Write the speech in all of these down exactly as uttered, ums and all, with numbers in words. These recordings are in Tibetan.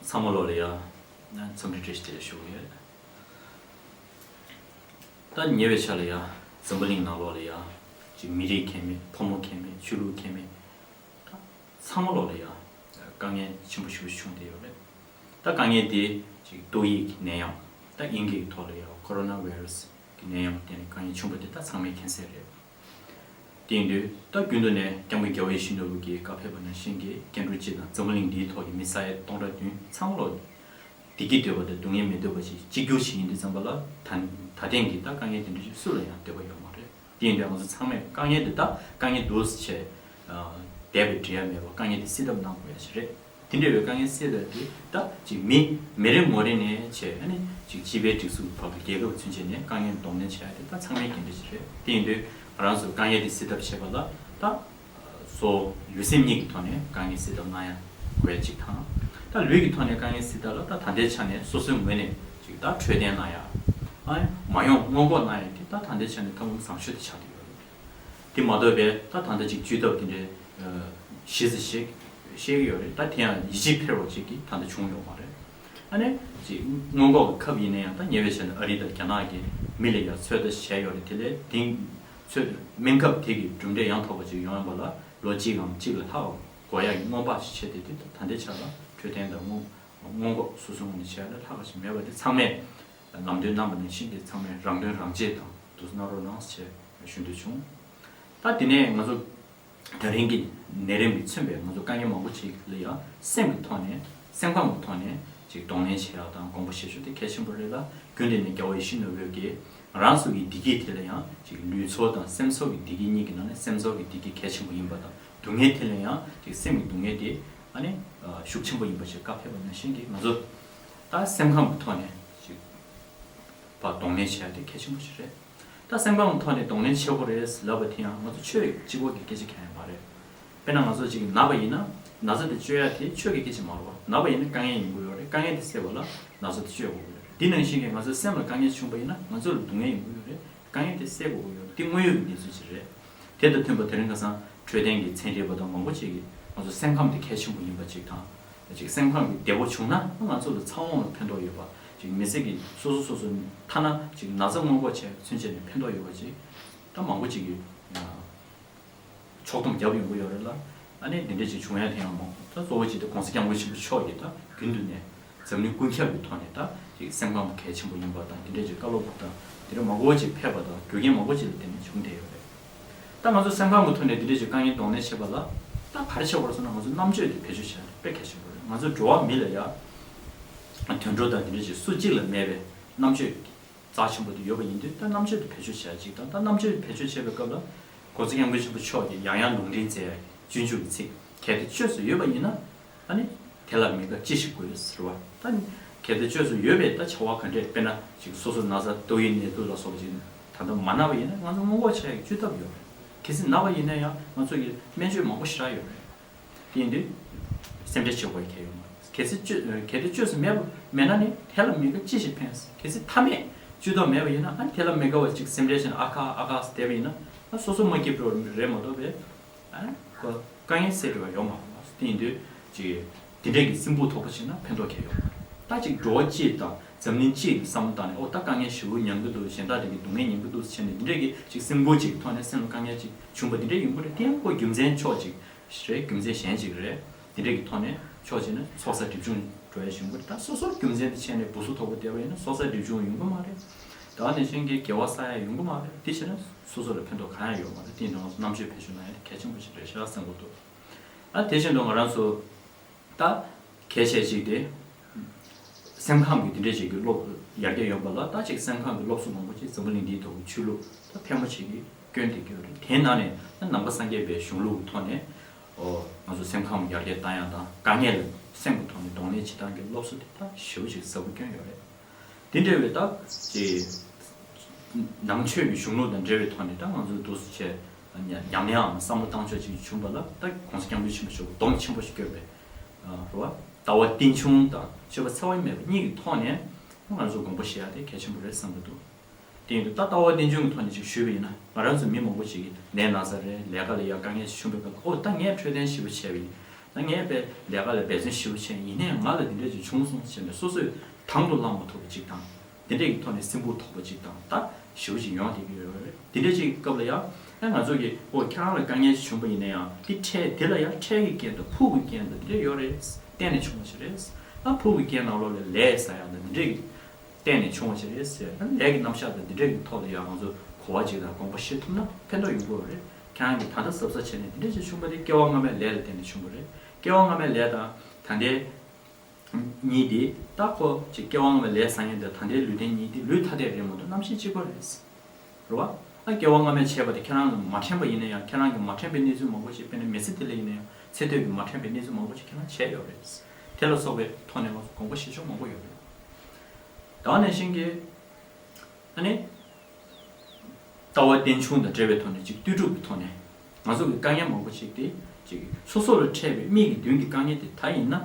ཚང་མ་ལོག་ལ་ཡ། འཚམས་འདྲི་བཀྲ་ཤིས་བདེ་ལེགས་ཞུ་གི་ཡོད། ད་ཉེ་བའི་ཆར་ལ་ཡ། འཛམ་བུ་གླིང་ནང་ལོག་ལ་ཡ། ཅིག་མི་རིགས་ཁྱད་མེད། ཕོ་མོ་ཁྱད་མེད། ཆོས་ལུགས་ཁྱད་མེད། ད་ཚང་མ་ལོག་ལ་ཡ། དཀའ་ངལ་ཆེན་པོ་ཞེ་པོ་ཅིག་བྱུང་བསྡད་ཡོད་རེད། ད་དཀའ་ངལ་དེ་ཅིག་ཏོག་དབྱིབས་ཀྱི་ནད་ཡམས། ད་དབྱིན་སྐད་ཀྱི་ཐོག་ལ་ཡ་ཀོ་རོ་ན་བྷའི་ར་སི་གི་ནད་ཡམས་བརྟེན་ནས་དཀའ་ངལ་བྱུང་བ་དེ་ད་ཚང་མས་མཁྱེན་གསལ་རེད། དེ་ཡིན་དུས་ད་རྒྱུན་དུ་ནས་སྐྱབས་མགོན་རྒྱལ་བ་ཡིད་བཞིན་ནོར་བུ་གིས་བཀའ་ཕེབས་པ་ནང་བཞིན་གྱི་སྐྱེ་འགྲོ་སྤྱི་དང་འཛམ་བུ་གླིང་འདིའི་ཐོག་གི་མི་ས་ཡ་སྟོང་ཕྲག་བདུན་ཚང་མ་ལོག་བདེ་སྐྱིད་འདོད་པ་དང་སྡུག་བསྔལ་མི་འདོད་པ་ཞིག་གཅིག་གྱུར་ཞིག་ཡིན་དུས་ཙམ་པ་ལ། ད་ད་ཐེངས་ཀྱི་ད་དཀའ་ངལ་དེ་འདྲ་ཞིག་སུ་ལ་ཡང་འདོད་པ་ཡོད་མ་རེད། དེ་ཡིན་དུས་ང་ཚོ་ཚང་མས་དཀའ་ངལ་འདི་ད་དཀའ་ངལ་འདུག་ཟེར་བྱས་བསྡད་པས་འགྲིག་ཡ་མེད་པ། དཀའ་ངལ་དེ་སེལ་ཐབས་གནང་དགོས་ཡ་ཞིག་རེད། དེ་འདྲ་བའི་དཀའ་ངལ་སེལ་ཐབས་དེ་ད་ཅིག་མི་མི་རེ་ངོ་རེ་ནས་བྱས། ཨ་ནི་ཅིག་སྤྱི་པའི་སྒྲིག་འཛུགས་བར་གྱི་རྒྱལ་ཁབ་ཚུན་ཆད་ནས་དཀའ་ངལ་གདོང་ལེན་བྱེད་ཡ་དེ་ད་ཚང་མའི་འགན་འཁྲི་ཞིག་རེད། དེ་ཡིན་དུས་ང་རང་ཚོ་དཀའ་ངལ་དེ་སེལ་ཐབས་བྱེད་པ་ལ་ད་སོ་ལུས་སེམས་གཉིས་ཀྱི་ཐོག་ནས་དཀའ་ངལ་སེལ་ཐབས་གནང་ཡ་དགོས་ཡ་གཅིག་དང་། ད་ལུས་ཀྱི་ཐོག་ནས་དཀའ་ངལ་སེལ་ཐབས་ལ་ད་ད་ལྟའི་ཆ་ནས་སོ་སོའི་ངོས་ནས་ཅིག་ད་འཕྲོད་བསྟེན་གནང་ཡ། ཨ་ནི་མ་ཡོང་སྔོན་འགོག་གནང་ཡ་དེ་ད་ད་ལྟའི་ཆ་ནས་ཐབས་ལམ་བཟང་ཤོས་དེ་ཆགས་བསྡད་ཡོད་རེད། དེ་མ་གཏོགས་པའི་ད་ད་ལྟ་ཅིག་བཅོས་ཐབས་དེ་འདྲའི་གཞི་རྩ་ཞིག་བཤད་ཀྱི་ཡོད་རེད། ད་དེ་ཡང་ཡིད་ཆེས་འཕེར་བ་ཅིག་གིས་ད་ལྟ་བྱུང་ཡོད་མ་རེད། ཨ་ནི་ཅིག་སྔོན་འགོག་གི་ཁབ་ཡིན་ན་ཡང་ད་ཉེ་བའི་ཆར་ནས་ཨ་རི་དང་རྒྱ་ནག་གིས་མི་ལ་ཡང་ཚོད་ལྟ་བྱས་ཡོད་རེད། དེ་ལས་དེང་ཚོད་སྨན་ཁབ་དེ་གི་གྲུབ་འབྲས་ཡང་དག་པ་ཅིག་ཡོང་ཡ་ལ་ལོ་གཅིག་གམ་གཅིག་ལས་ལྷག་འགོར་ཡ་གི་སྔོན་དཔག་ཞིག་བྱས་ཏེ། དེ་ད་ལྟའི་ཆར་ལ་འཕྲོད་བསྟེན་དང་སྔོན་སྔོན་འགོག་སོ་སོའི་ངོས་ནས་བྱས་ཡ་ལས་ལྷག་པ་ཞིག་མེད་པ་དེ་ཚང་མས་ལམ་སྟོན་གནང་བ་ནང་བཞིན་གྱི་ཚང་མས་རང་དོན་རང་གཅེས་དང་དུ་གནང་རོགས་གནང་ཞེས་ཞུ་འདོད་བྱུང་། ད་དེ་ནས་ང་ཚོ་ད་རིང་གི་ནད་རིམས་ཀྱིས་མཚོན་པའི་ང་ཚོ་དཀའ་ངལ་མང་པོ་ཅིག་ལ་ཡང་སེམས་ཀྱི་ཐོག་ནས། སེམས་ཁམས་ཀྱི་ཐོག་ནས་ཅིག་གདོང་ལེན་བྱེད་ཡག་དང་དགོངས་པ་བཞེས་ཕྱོགས་དེ་གལ་ཆེན་པོ་རེད་ལ། རྒྱུན་དུ་ནས་རྒྱལ་བ་ཡིད་བཞིན་ནོར་བུ་གིས་ང་རང་ཚོ་གི་བདེ་སྐྱིད་དེ་ལ་ཡང་ཅིག་ལུས་ཚོགས་དང་སེམས་ཚོགས་ཀྱི་བདེ་སྐྱིད་གཉིས་ཀྱི་ནང་ནས་སེམས་ཚོགས་ཀྱི་བདེ་སྐྱིད་གལ་ཆེན་པོ་ཡིན་པ་དང་། སྡུག་བསྔལ་དེ་ལ་ཡང་ཅིག་སེམས་ཀྱི་སྡུག་བསྔལ་དེ་ཨ་ནི་ཤུགས་ཆེན་པོ་ཡིན་པ་ཞིག་བཀའ་ཕེབས་པ་ནང་བཞིན་གྱི་ང་ཚོ་ད་སེམས་ཁམས་ཀྱི་ཐོག་ནས་ཅིག་ཕར་གདོང་ལེན་བྱེད་ཡ་དེ་གལ་ཆེན་པོ་ཞིག་རེད། ད་སེམས་ཁམས་ཀྱི་ཐོག་ནས་གདོང་ལེན་བྱེད་དགོས་རེད་ལབ་པ་དེ་ཡང་ང་ཚོ་ཆོས་གཅིག་པོ་གི་སྐད་ཆ་གང་ཡང་མ་རེད། དཔེར་ན་ང་ཚོ་ཅིག་ན་བ་ཡིན་ན་ན་ཚ་དེ་བཅོས་ཡ་དེ་ཆོས་ཀྱི་སྐད་ཆ་མ་རེད་བ། ན་བ་ཡིན་ན་དཀའ་ངལ་ཡོང་གི་ཡོད་རེད། དཀའ་ངལ་དེ་སེལ་བ་ལ་ན་ཚ་དེ་བཅོས་དགོས་ཀྱི་ཡོད་རེད། འདི་ནང་བཞིན་གྱི་ང་ཚོའི་སེམས་ལ་དཀའ་ངལ་བྱུང་བ་ཡིན་ན་ང་ཚོ་ལ་སྡུག་བསྔལ་ཡོང་གི་ཡོད་རེད། དཀའ་ངལ་དེ་སེལ་དགོས་ཀྱི་ཡོད་རེད། འདི་དངོས་ཡོད་ཀྱི་གནས་ཚུལ་ཅིག་རེད། དེ་དང་མཐུན་པ་དེ་རིང་ཁ་སང་འཕྲོད་བསྟེན་གྱི་ཚན་རིག་པ་དང་མང་པོ་ཅིག་གིས་ང་ཚོ་སེམས་ཁམས་དེ་གལ་ཆེན་པོ་ཡིན་པ་ཅིག་དང་། ཅིག་སེམས་ཁམས་ཀྱི་བདེ་པོ་བྱུང་ན་ང་ཚོ་ལ་ཚ་བོ་ལ་ཕན་ཐོགས་ཡོད་པ། ཅིག་མི་ཚེ་གི་སོ་སོ་སོ་སོ་ཐ་ན་ཅིག་ན་ཚ་སྔོན་འགོག་བྱས་ཚུན་ཆད་ནས་ཕན་ཐོགས་ཡོད་པ་ཅིག་ད་མང་པོ་ཅིག་གིས་ཕྱོགས་བསྡོམས་བརྒྱབ་ཡོང་གི་ཡོད་རེད་ལ། ཨ་ནི་འདི་འདྲ་ཅིག་བྱུང་ཡ་དེ་ཡང་མང་པོ། ད་གཙོ་བོ་ཅིག་དེ་༸གོང་ས་༸སྐྱབས་མགོན་ཆེན་པོ་མཆོག་གིས་ད་རྒྱུན་དུ་ནས་འཛམ་གླིང་ཀུན་ཁྱབ་ཀྱི་ཐོག་ནས་ད་ཅིག་སེམས་ཁམས་གལ་ཆེན་པོ་ཡིན་པ་དང་དེ་འདྲ་ཅིག་བཀའ་སློབ་དང་དེ་འདྲ་མང་པོ་ཅིག་ཕེབས་པ་དང་རྒྱུ་རྐྱེན་མང་པོ་ཅིག་ལ་བརྟེན་ནས་བྱུང་བསྡད་ཡོད་རེད། ད་ང་ཚོ་སེམས་ཁམས་ཀྱི་ཐོག་ནས་འདི་འདྲ་ཅིག་དཀའ་ངལ་གདོང་ལེན་བྱེད་པ་ལ་ད་ག་རེ་བྱེད་དགོས་རེད་ཟེར་ན། ང་ཚོ་རྣམ་དཔྱོད་དེ་བེད་སྤྱོད་བྱེད་ཡ་དཔེ་གལ་ཆེན་པོ་རེད། ང་ཚོ་འགྲོ་བ་མི་ལ་ཡ་དུད་འགྲོ་དང་དེ་འདྲ་ཅིག་སུ་གཅིག་ལ་མེད་པའི་རྣམ་དཔྱོད་རྩ་ཆེན་པོ་དེ་ཡོད་པ་ཡིན་དུས། ད་རྣམ་དཔྱོད་དེ་བེད་སྤྱོད་བྱེད་ཡ་གཅིག་དང་། ད་རྣམ་དཔྱོད་དེ་བེད་སྤྱོད་བྱེད་པའི་སྐབས་ལ་༸གོང་ས་༸སྐྱབས་མགོན་ཆེན་པོ་མཆོག་གིས་ཡང་ཡང་ལུང་འདྲེན་མཛད་ཡ་གི་སྤྱོད་འཇུག་གི་ཚིག་གལ་ཏེ་བཅོས་སུ་ཡོད་པ་ཡིན་ན། ཨ་ནི་དེ་ལ་མི་དགའ་ཅི་ཞིག་དགོས་ཟེར་བ། ད་གལ་ཏེ་བཅོས་སུ་ཡོད་པའི་ད་བྱ་བ་ག་འདྲས། དཔེར་ན་ཅིག་སོ་སོ་ན་ཚ་ཏོག་དབྱིབས་ནད་དུག་ལ་སོགས་པ་ཅིག་ད་ལྟ་མ་ན་བ་ཡིན་ན་ང་ཚོ་སྔོན་འགོག་བྱེད་ཡ་གི་བཅོས་ཐབས་ཡོད་རེད། གལ་སྲིད་ན་བ་ཡིན་ན་ཡང་ང་ཚོ་གི་སྨན་བཅོས་མང་པོ་ཞེ་དྲག་ཡོད་རེད། དེ་ཡིན་དུས་སེམས་ཁྲལ་བྱེད་དགོས་ཡ་གང་ཡང་ཡོད་མ་རེད། གལ་སྲིད་བཅོས་གལ་ཏེ་བཅོས་སུ་མེད་པ་མེད་ན་ནི་དེ་ལ་མི་དགའ་ཅི་ཞིག་ཕན་ཟེར། གལ་སྲིད་མཐའ་མེད་བཅོས་ཐབས་མེད་པ་ཡིན་ན། ཨ་ནི་དེ་ལ་མི་དགའ་བ་ཅིག་སེམས་ཁྲལ་བྱས་ནས་ཨ་ཁ་ཨ་ཁ་ཟེར་བསྡད་པ་ཡིན་ན། ཨ་སོ་སོ་མ་སྐྱིད་པ་རེད་མ་གཏོགས་པའི། ཨ་ཁོ་དཀའ་ངལ་སེལ་འགྲོ་བ་ཡོད་མ་རེད། དེ་ཡིན་དུས་ཅིག་དེ་འདྲས་ཀྱི་སེམས་ཁུར་དོག་པོ་བྱས་ན་ཕན་ཐོགས་གང་ཡང་ཡོད་མ་རེད། ད་ཅིག་འགྲོ་བ་སྤྱི་དང་འཛམ་གླིང་སྤྱི་ལ་བསམ་བློ་བཏང་ནས། ཨོ་ད་དཀའ་ངལ་ཞེ་པོ་མྱངས་ཀྱི་འདུག་གཞན་དག་དེ་གི་སྡུག་བསྔལ་མྱངས་ཀྱི་འདུག་བྱས་ནས་དེ་འདྲས་ཀྱི་ཅིག་སེམས་ཁུར་ཅིག་ཐོག་ནས་སེམས་ལ་དཀའ་ངལ་ཅིག་བྱུང་བ་དེ་འདྲས་ཡོང་གི་རེད། དེ་ཡང་ཁོ་རྒྱུ་མཚན་ཕྱོགས་གཅིག་རེད། རྒྱུ་མཚན་གཞན་ཅིག་རེད། དེ་འདྲས་ཀྱི་ཐོག་ནས་ཕྱོགས་གཅིག་ནས་ཚོགས་བསགས་སྒྲིབ་སྦྱོང་འགྲོ་ཡ་ཡོང་གི་རེད། ད་སོ་སོར་རྒྱུ་མཚན་དེ་བྱས་ནས་སྦུ་སུ་དོག་པོ་བསྡད་པ་ཡིན་ན་སོ་སོར་སྒྲིབ་སྦྱོང་ཡོང་གི་མ་རེད། ད་ནས་གཞན་གྱི་དགེ་བ་བསགས་ཡ་ཡོང་གི་མ་རེད། དེ་བྱས་ན་སོ་སོ་ལ་ཕན་ཐོགས་གང་ཡང་ཡོད་མ་རེད། དེ་ཡིན་དུས་ང་ཚོ་རྣམ་དཔྱོད་བེད་སྤྱོད་གནང་ཡ་དེ་གལ་ཆེན་པོ་ཞིག་རེད་ཤག་བསམ་གྱི་འདུག་ཨ་དེ་བཞིན་དུ་ང་རང་ཚོ་ད་གལ་ཆེ་ཅིག་དེ། སེམས་ཁམས་ཀྱི་དེ་འདྲས་ཅིག་གི་སློབ་ཡར་རྒྱས་ཡོང་བ་ལ་ད་ཅིག་སེམས་ཁམས་ཀྱི་སློབ་གསོ་མང་པོ་ཅིག་འཛམ་བུ་གླིང་འདིའི་ཐོག་གི་ཆོས་ལུགས་ད་ཕལ་མོ་ཆེ་གིས་སྐྱོན་དེ་གི་ཡོད་རེད། དེའི་ནང་ནས་ད་ནང་པ་སངས་རྒྱས་པའི་གཞུང་ལུགས་ཀྱི་ཐོག་ནས། ཨོ། ང་ཚོ་སེམས་ཁམས་ཡར་རྒྱས་བཏང་ཡ་དང་དཀའ་ངལ་ལ་སེམས་ཀྱི་ཐོག་ནས་གདོང་ལེན་བྱེད་སྟངས་ཀྱི་སློབ་གསོ་དེ་ད་ཞེ་པོ་ཅིག་ཟབ་པོ་བསྐྱོན་ཡོད་རེད། དེ་འདྲ་བའི་ད་ཅིག་ནང་ཆོས་ཀྱི་གཞུང་ལུགས་དང་འབྲེལ་བའི་ཐོག་ནས་ད་ང་ཚོ་འདུག་སེ་བྱས་ཉམས་ལེན་ཡང་བསམ་བློ་བཏང་ཕྱོགས་ཅིག་བྱུང་བ་ལ་ད་༸གོང་ས་༸སྐྱབས་མགོན་ཆེན་པོ་མཆོག་གིས་སྡོམ་ཆེན་པོ་ཞིག་བསྐྱོན་པས། རེད་བ། ལྟ་བ་རྟེན་འབྱུང་དང་སྤྱོད་པ་འཚེ་བ་མེད་པ་གཉིས་ཀྱི་ཐོག་ནས་ང་ཚོ་དགོངས་པ་བཞེས་ཡ་དེ་གལ་ཆེན་པོ་རེད་བསམ་གྱི་འདུག་དེ་ཡིན་དུས་ད་ལྟ་བ་རྟེན་འབྱུང་གི་ཐོག་ནས་ཅིག་ཞུས་པ་ཡིན་ན། ང་རང་ཚོ་མི་མང་པོ་ཞིག་གིས་ནད་ན་ཚ་རེད། ལས་ཀ་ལ་ཡ་དཀའ་ངལ་ཞིག་བྱུང་བའི་སྐབས་ལ། ཨོ་ད་ངས་འཕྲོད་བསྟེན་ཞེ་པོ་བྱས་པ་ཡིན། ད་ངས་དཔེ་ལས་ཀ་ལ་འབད་བརྩོན་ཞེ་པོ་བྱས་ཡིན་ནའི་ང་ལ་འདི་འདྲ་ཅིག་བྱུང་སོང་ཟེར་ནས་སོ་སོས་དང་དུ་བླངས་མ་ཐུབ་པ་ཅིག་དང་། དེ་འདྲས་ཀྱི་ཐོག་ནས་སེམས་ཁུར་དོག་པ་ཅིག་དང་ད་ཞེ་པོ་ཅིག་ཡོང་བསྡད་ཀྱི་ཡོད་རེད། དེ་འདྲས་ཅིག་སྐབས་ལ་ཡང་ཨ་ང་ཚོ་གིས་ཨོ་ཁྱེད་རང་ལ་དཀའ་ངལ་ཅིག་བྱུང་པ་ཡིན་ན་ཡང་དེ་འཕྲལ་དེ་ལ་ཡང་འཕྲལ་གྱི་རྐྱེན་དང་ཕུགས་ཀྱི་རྐྱེན་དང་དེ་འདྲས་ཡོད་རེད། གཏན་ནས་བྱུང་བ་ཞིག་རེད། ཨ་ཕུགས་ཀྱི་རྐྱེན་ནང་ལོགས་ལ་ལས་ཟ་ཡག་དང་འདི་འདྲས་ཀྱི་གཏན་ནས་བྱུང་བ་ཞིག་རེད་ཟེར། ཨ་ལས་ཀྱི་རྣམ་གཞག་དང་འདི་འདྲས་ཀྱི་ཐོག་ལ་ཡང་ང་ཚོ་གོ་བ་ཅིག་དང་དགོངས་པ་བཞེས་ཐུབ་ན་ཕན་ཐོགས་ཡོང་གི་ཡོད་རེད། ཁྱེད་རང་གིས་ད་ལྟ་གཟབ་གཟབ་བྱས་ནས་འདི་འདྲས་ཅིག་བྱུང་པ་དེ་སྐྱེ་བ་སྔ་མའི་ལས་ལ་བརྟེན་ནས་བྱུང་བ་རེད། སྐྱེ་བ་སྔ་མའི་ལས་དང་ད་ལྟའི་གཉིས་དེ་ད་ཁོ་ཅིག་སྐྱེ་བ་སྔ་མའི་ལས་བཟང་ངན་དེ་ད་ལྟའི་ལུས་རྟེན་གཉིས་དེ་ལུས་ཐ་དད་རེད་མ་གཏོགས་རྣམ་ཤེས་གཅིག་པ་རེད། རེད་བ། ཨ་སྐྱེ་བ་སྔ་མའི་བྱས་པ་དེ་ཁྱེད་རང་གིས་མ་དྲན་པ་ཡིན་ན་ཡང་ཁྱེད་རང་གིས་མ་དྲན་པའི་གནས་ཚུལ་མང་པོ་ཞིག་དཔེར་ན་མི་ཚེ་འདི་ལ་ཡིན་ན་ཡང་ཚེ་སྟོད་ཀྱི་མ་དྲན་པའི་གནས་ཚུལ་མང་པོ་ཞིག་ཁྱེད་རང་བྱས་ཡོད་རེད། དེ་ལ་སོགས་པའི་ཐོག་ནས་ང་ཚོ་དགོངས་པ་བཞེས་ཕྱོགས་མང་པོ་ཡོད་རེད། ད་ག་ནང་བཞིན་གྱི་ཨ་ནི། ལྟ་བ་རྟེན་འབྱུང་དང་འབྲེལ་བའི་ཐོག་ནས་ཅིག་ལྟོས་གྲུབ་ཀྱི་ཐོག་ནས་ང་ཚོ་གི་དཀའ་ངལ་མང་པོ་ཞིག་དེ་ཅིག་སོ་སོ་ལ་འཕྲད་པའི་མིག་གི་མདུན་གྱི་དཀའ་ངལ་དེ་ད་ཡིན་ན་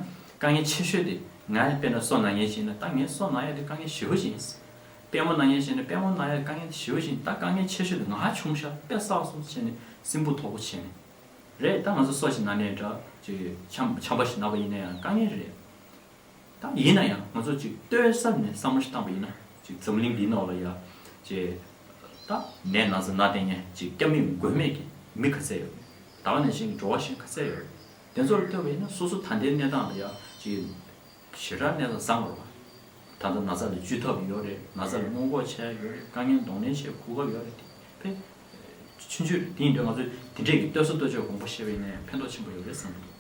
དཀའ་ངལ་ཆེ་ཤོས་དེ་ང་དཔེར་ན་སོ་ན་མཁན་ཞིག་ཡིན་ན་ད་ངའི་སོ་ན་ཡག་དེ་དཀའ་ངལ་ཞེ་པོ་ཞིག་ཡིན། པུས་མོ་ན་མཁན་ཞིག་ཡིན་ན་པུས་མོ་ན་ཡག་དེ་དཀའ་ངལ་ཞེ་པོ་ཞིག་ཡིན། ད་དཀའ་ངལ་ཆེ་ཤོས་དེ་ང་བྱུང་ཤག་དཔེ་བསགས་སོང་བྱས་ནས་སེམས་པ་དོག་པོ་བྱས་ནས་རེད། ད་ང་ཚོ་སོ་ཞིག་ན་ནས་འདྲ་ཅིག་ཆམ་ཆམ་པ་ཞིག་ན་པ་ཡིན་ན་ཡང་དཀའ་ངལ་རེད། ད་ཡིན་ན་ཡང་ང་ཚོ་ཅིག་ལྟོས་ས་ནས་བསམ་བློ་ཞིག་བཏང་པ་ཡིན་ན་ཅིག་འཛམ་གླིང་འདིའི་ནང་ལ་ཡ་ཅིག་ད་ནད་ན་ཚ་ན་བསྡད་མཁན་ཅིག་སྐྱབས་མེད་མགོན་མེད་ཀྱི་མི་ག་ཚད་ཡོད་རེད། ད་ག་ནང་བཞིན་གྱི་འགྲོ་བ་གཞན་ག་ཚད་ཡོད་རེད། དེ་ཚོ་ལ་ལྟོས་པ་ཡིན་ན་སོ་སོ་ད་ལྟའི་གནས་སྟངས་ལ་ཡ་ཅིག་ཞེ་དྲག་གནས་སྟངས་བཟང་བ་རེད། ད་ལྟ་ན་ཚ་ལ་བཅོས་ཐབས་ཡོད་རེད། ན་ཚ་ལ་སྔོན་འགོག་བྱས་ཡོད་རེད། དཀའ་ངལ་གདོང་ལེན་བྱེད་གོ་སྐབས་ཡོད་རེད། དེ་དཔེ་ཆུང་ཆུང་རེད། དེ་ཡིན་དུས་ང་ཚོས་དེ་འདྲས་ཀྱི་ལྟོས་ས་ལྟོས་ཕྱོགས་དགོངས་པ་བཞེས་པ་ཡིན་ན་ཡང་ཕན་ཐོགས་ཆེན་པོ་ཡོད་རེད་བསམ་གྱི་འདུག་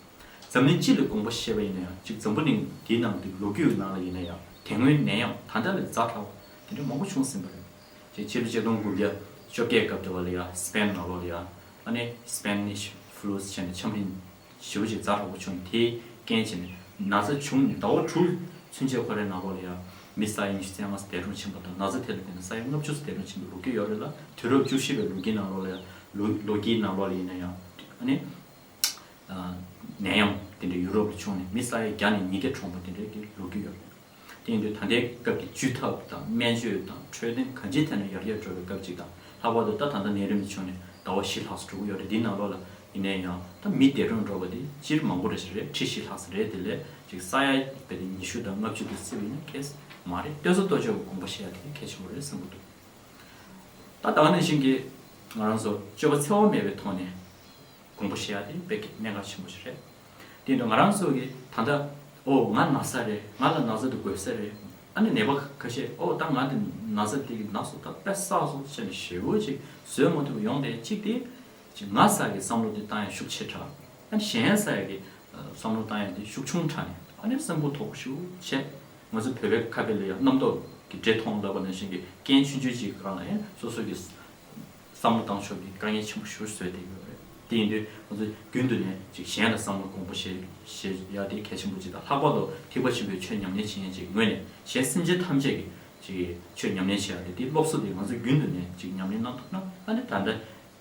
འཛམ་གླིང་སྤྱི་ལ་དགོངས་པ་བཞེས་པ་ཡིན་ན་ཡང་ཅིག་འཛམ་བུ་གླིང་འདིའི་ནང་གི་ལོ་རྒྱུས་ནང་ལ་ཡིན་ན་ཡང་དེ་སྔོན་ནད་ཡམས་ད་ལྟ་ལས་ཛ་དྲག་པ་དེ་འདྲ་མང་པོ་བྱུང་ཟིན་པ་རེད། ཅིག་ཕྱི་ལོ་ཆིག་སྟོང་དགུ་བརྒྱ་བཅོ་བརྒྱད་སྐབས་དེ་བ་ལ་ཡང་སི་པེན་ནང་ལོགས་ལ་ཡང་ཨ་ནི་སི་པེ་ནིཤ་ཕུ་ལུ་ཟེར་ནས་ཆམ་རིམས་ཞེ་པོ་ཅིག་ཛ་དྲག་པོ་བྱུང་། དེའི་རྐྱེན་བྱས་ནས་ན་ཚ་བྱུང་ནས་ཟླ་བ་དྲུག་ཚུན་ཆད་ཁོ་རའི་ནང་ལོགས་ལ་ཡང་མི་ས་ཡ་ཉི་ཤུ་རྩ་ལྔ་ཙམ་འདས་གྲོངས་ཕྱིན་པ་དང་། ན་ཚ་དེ་ལ་བརྟེན་ནས་ས་ཡ་ལྔ་བཅུ་ཙམ་འདས་གྲོངས་ཕྱིན་པའི་ལོ་རྒྱུས་ཡོད་རེད་ལ། དུས་རབས་བཅུ་བཞི་པའི་ལོ་རྒྱུས་ནང་ལོགས་ལ་ཡང་ལོ་ལོ་རྒྱུས་ནང་ལོགས་ལ་ཡིན་ན་ཡང་ཨ་ནི་ནད་ཡམས་དེ་འདྲ་ཡུ་རོབ་ལ་བྱུང་ནས་མི་ས་ཡ་བརྒྱ་ནས་ཉིས་བརྒྱ་གྲོངས་པ་དེ་འདྲའི་གི་ལོ་རྒྱུས་ཡོད་རེད། དེ་ཡིན་དུས་ད་ལྟའི་སྐབས་ཀྱི་བཅོས་ཐབས་དང་སྨན་བཅོས་དང་འཕྲོད་བསྟེན་གང་ཅིའི་ཐད་ནས་ཡར་རྒྱས་འགྲོ་བའི་སྐབས་ཅིག་དང་། ལྷག་པར་དུ་ད་ད་ལྟ་ནད་རིམས་བྱུང་ནས་ཟླ་བ་བཞི་ལྷག་ཙམ་འགྲོ་གི་ཡོད་རེད། འདིའི་ནང་ལོགས་ལ་ཡིན་ནའི་ཡང་ད་མི་འདས་གྲོངས་འགྲོ་བ་དེ་སྤྱིར་མང་པོ་རེད་ཟེར་རེད། ཁྲི་བཞི་ལྷག་ཙམ་རེད། དེ་ལས་ཅིག་ས་ཡ་བརྒྱ་དང་ཉི་ཤུ་དང་ལྔ་བཅུ་དེ་བརྩིས་པ་ཡིན་ན་གལ་མ་རེད། ལྟོས་ས་ལྟོས་ཕྱོགས་ཀྱི་དགོངས་པ་བཞེས་ཡ་དེ་གལ་ཆེན་པོ་རེད་བསམ་གྱི་འདུག་ད་ད་ག་ནང་བཞིན་གྱི་ང་རང་ཚོ་སྤྱོད་པ་འཚེ་བ་མེད་པའི་ཐོག་ནས་དགོངས་པ་བཞེས་ཡ་དེ་དཔེ་གནད་འགག་ཆེན་པོ་ཞིག་རེད། དེ་ཡིན་དུས་ང་རང་ཚོ་གིས་ད་ལྟ་ཨོ་ང་ན་ས་རེད། ང་ལ་ན་ཚ་དེ་འགོས་ས་རེད། ཨ་ནི་ནད་པ་ཁ་ཤས་ཨོ་ད་ང་དེ་ན་ཚ་དེ་གི་ན་སོ་ད་དཔེ་བསགས་སོང་ཟེར་ནས་ཞེ་པོ་ཅིག་བཟོད་མ་ཐུབ་པ་ཡོང་དེ་གཅིག་དེ་ཅིག་ང་ས་གི་བསམ་བློ་དེ་བཏང་ཡ་ཤུགས་ཆེ་དྲགས། ཨ་ནི་གཞན་ས་གི་བསམ་བློ་བཏང་ཡ་དེ་ཤུགས་ཆུང་དྲགས་ནས་ཨ་ནི་སེམས་པ་དོག་པོ་ཞེ་པོ་བྱས། ང་ཚོ་བོད་པའི་ཁ་དཔེ་ལ་ཡང་རྣམ་རྟོག་གི་འདྲེ་མཐོང་ལབ་པ་ནང་བཞིན་གྱི་རྐྱེན་ཆུང་ཆུང་ཅིག་གི་སྒང་ལ་ཡང་སོ་སོ་གི་བསམ་བློ་བཏང་ཕྱོགས་ཀྱི་དཀའ་ངལ་ཆེན་པོ་ཞེ་པོ་བཟོས་བསྡད་ཡོད་རེད། དེ་ཡིན་དུས་ང་ཚོ་རྒྱུན་དུ་ནས་ཅིག་གཞན་ལ་བསམ་བློ་གོང་བུ་བཞེས་བཞེས་ཡ་དེ་གལ་ཆེན་པོ་ཅིག་དང་། ལྷག་པར་དུ་ཐེག་པ་ཆེན་པོའི་ཆོས་ཉམས་ལེན་བྱེད་མཁན་ཅིག་ངོས་ནས་གཞན་སེམས་ཅན་ཐམས་ཅད་ཀྱི་ཅིག་ཆོས་ཉམས་ལེན་བྱེད་ཡ་དེ་དེ་སློབ་གསོ་དེ་ང་ཚོ་རྒྱུན་དུ་ནས་ཅིག་ཉམས་ལེན་གནང་ཐུབ་ན་ཨ་ནི་ད་ལྟ་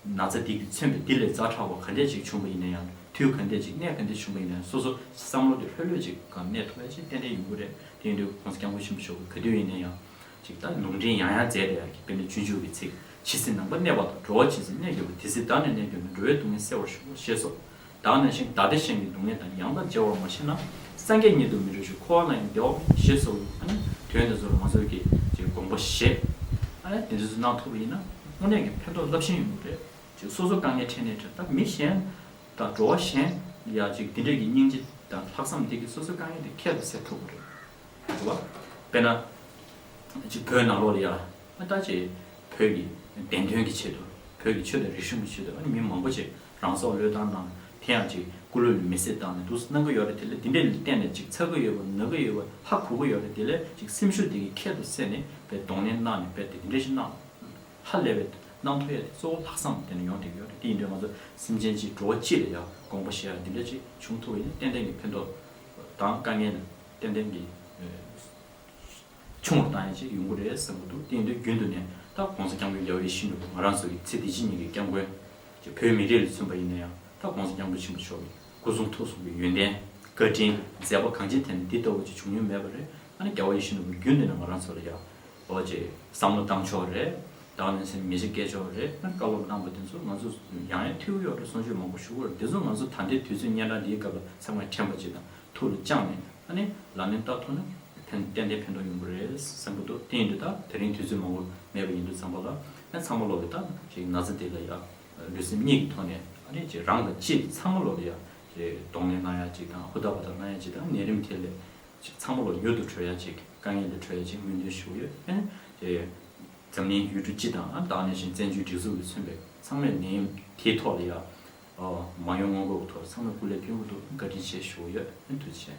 ན་ཚ་འདི་གིས་མཚོན་པའི་འདི་ལས་ཛ་དྲག་པ་ག་འདྲས་ཅིག་བྱུང་བ་ཡིན་ན་ཡང་། དུས་ག་འདྲས་ཅིག་གནས་ག་འདྲས་བྱུང་བ་ཡིན་ན་ཡང་སོ་སོ་བསམ་བློ་དེ་ལྷོད་ལྷོད་ཅིག་གང་གནས་ཐུབ་ཡ་ཅིག་ཏན་ཏན་ཡོང་གི་རེད། དེ་ཡིན་དུས་༸གོང་ས་༸སྐྱབས་མགོན་ཆེན་པོ་མཆོག་གིས་ག་དུས་ཡིན་ན་ཡང་ཅིག་ད་ལུང་འདྲེན་ཡང་ཡང་མཛད་བསྡད་ཡ་གི་དཔེར་ན་སྤྱོད་འཇུག་གི་ཚིག་ཇི་སྲིད་ནམ་མཁའ་གནས་པ་དང་། འགྲོ་བ་ཇི་སྲིད་གནས་གྱུར་པ། དེ་སྲིད་བདག་ནི་གནས་གྱུར་ནས། འགྲོ་བའི་སྡུག་བསྔལ་སེལ་བར་ཤོག་ཞེས་སོགས། བདག་ནི་གཞན་བདག་བདེ་གཞན་གྱི་སྡུག་བསྔལ་དང་། ཡང་དག་བརྗེ་བར་མ་ཤེས་ན། སངས་རྒྱས་ཉིད་དུ་མི་འགྲོ་ཞིང་། འཁོར་བ་ལ་ཡང་བདེ་བ་མེད། ཞེས་སོགས་ཨ་ནི་དོན་འདི་ཚོར་ང་ཚོས་ཀྱིས་ཅིག་དགོངས་པ་བཞེས། ཨ་ནི་དེ་འདྲ་ཚོ་གནང་ཐུབ་པ་ཡིན་ན་དངོས་གནས་ཀྱི་ཕན་ཐོགས་རླབས་ཆེན་ཡོང་གི་རེད། ཅིག་སོ་སོ་དཀའ་ངལ་འཕྲད་ནའི་འཕྲད། ད་མི་གཞན་དང་འགྲོ་བ་གཞན་ཡ་ཅིག་འདི་འདྲ་གི་སྙིང་རྗེ་དང་ལྷག་བསམ་འདི་གིས་སོ་སོ་དཀའ་ངལ་དེ་ཁྱད་དུ་བསད་ཐུབ་ཀྱི་རེད། རེད་བ། དཔེར་ན། ཅིག་བོད་ནང་ལོགས་ལ་ཡ། ཨ་ད་ཅིག་བོད་ཀྱི་བདེན་དོན་གྱི་ཆེད་དུ། བོད་ཀྱི་ཆོས་དང་རིག་གཞུང་གི་ཆེད་དུ་ཨ་ནི་མི་མང་པོ་ཅིག་རང་སྲོག་བློས་བཏང་གནང་། དེ་ཡང་ཅིག་སྐུ་ལུས་ལ་མེ་བསྲེགས་བཏང་ནས་འདུག་སེ་གནང་གི་ཡོད་རེད། དེ་ལས་འདི་འདྲ་ལ་བརྟེན་ནས་ཅིག་ཚ་གི་ཡོད་པ། ན་གི་ཡོད་པ། ཧ་གོ་གི་ཡོད་རེད། དེ་ལས་ཅིག་སེམས་ཤུགས་དེ་གིས་ཁྱད་དུ་བསད་ནས་དཔེ་གདོང་ལེན་གནང་ནས་དཔེ་དེ་འདི་འདྲ་ཞིག་གནང་། ཧ་ལས་པའི་གནང་ཐུབ་ཡ་དེ་གཙོ་བོ་ལྷག་བསམ་དེ་ནས་ཡོང་བསྡད་ཀྱི་ཡོད་རེད། དེ་ཡིན་དུས་ང་ཚོ་སེམས་ཅན་གཅིག་འགྲོ་བ་གཅིག་ལ་ཡ་དགོངས་པ་བཞེས་ཡ་འདི་འདྲ་ཅིག་བྱུང་ཐུབ་པ་ཡིན་ན་ཏན་ཏན་གྱི་ཕན་ཐོགས་དང་དཀའ་ངལ་ནི་ཏན་ཏན་གྱི་ཆུང་རུ་བཏང་ཡ་ཅིག་ཡོང་གི་རེད་བསམ་གྱི་འདུག་དེ་ཡིན་དུས་རྒྱུན་དུ་ནས་ད་༸གོང་ས་༸སྐྱབས་མགོན་རྒྱལ་བ་ཡིད་བཞིན་ནོར་བུ་ང་རང་ཚོ་གི་ཚེ་འདི་ཕྱི་གཉིས་ཀྱི་སྐྱབས་མགོན་གྱི་བོད་མི་རིགས་ལ་མཚོན་པ་ཡིན་ན་ཡང་ད་༸གོང་ས་༸སྐྱབས་མགོན་ཆེན་པོ་མཆོག་གི་སྐུ་གསུང་ཐུགས་གསུམ་གྱི་ཡོན་ཏན་བཀའ་དྲིན་མཛད་པ་གང་ཅིའི་ཐད་ནས་འདི་ལྟ་བུ་ཅིག་བྱུང་མྱོང་མེད་པ་རེད། ཨ་ནི་རྒྱལ་བ་ཡིད་བཞིན་ནོར་བུ་རྒྱུན་དུ་ནས་ང་རང་ཚོ་ལ་ཡ་འོ་ཅིག་བསམ་བློ་བཏང་ཕྱོགས་རེད། བདག་ནི་སེམས་མི་བྱེད་སྐད་ཅོར་རེད། ཨ་ནི་བཀའ་སློབ་གནང་བ་དེ་ཚོ་ང་ཚོ་ཡང་ཡང་ཐོས་ཀྱི་ཡོད་རེད། གསུང་ཆོས་མང་པོ་ཞུ་གི་ཡོད་རེད། དེ་ཚོ་ང་ཚོ་ད་ལྟའི་དུས་ཚོད་སྙན་གྲགས་འདིའི་སྐབས་ལ་ཚང་མས་དྲན་པ་ཅིག་དང་ཐུགས་ལ་བཅངས་ནས། ཨ་ནི་ལག་ལེན་བསྟར་ཐུབ་ན་ཕན་ཏན་ཏན་ཕན་ཐོགས་ཡོང་གི་རེད་བསམ་གྱི་འདུག་དེ་ཡིན་དུས་ད་དེ་རིང་དུས་ཚོད་མང་པོ་མེད་པ་ཡིན་དུས་ཙམ་པ་ལ། ཨ་ཚང་མ་ལོག་གི་ད་ཅིག་ན་ཚ་དེ་ལ་ཡ་ལུས་སེམས་གཉིས་ཀྱི་ཐོག་ནས། ཨ་ནི་ཅིག་རང་དང་ཅིག་ཚང་མ་ལོག་ལ་ཡ་ཅིག་གདོང་ལེན་གནང་ཡ་ཅིག་དང་ཧུར་ཐག་ཧུར་ཐག་གནང་ཡ་ཅིག་དང་། ནད་རིམས་དེ་ལས་ཅིག་ཚང་མ་ལོག་མྱུར་དུ་གྲོལ་ཡ་ཅིག་དཀའ་ངལ་ལས་གྲོལ་ཡ་ཅིག་སྨོན་འདུན་ཞུ་གི་ཡོད། ཨ་ནི་ཅིག་འཛམ་གླིང་ཡུལ་གྲུ་སྤྱི་དང་། ཨ་ད་ག་ནང་བཞིན་བཙན་བྱོལ་སྒྲིག་འཛུགས་ཀྱིས་མཚོན་པའི་ཚང་མས་ནད་ཡམས་དེའི་ཐོག་ལ་ཡ་ཨ་མ་ཡོང་སྔོན་འགོག་གི་ཐོག་ཚང་མས་སྐུ་ལས་བསྐྱོན་གྱི་འདུག་བཀའ་དྲིན་ཆེ་ཞུ་གི་ཡོད། ཨ་ནི་ཐུགས་རྗེ་ཆེ།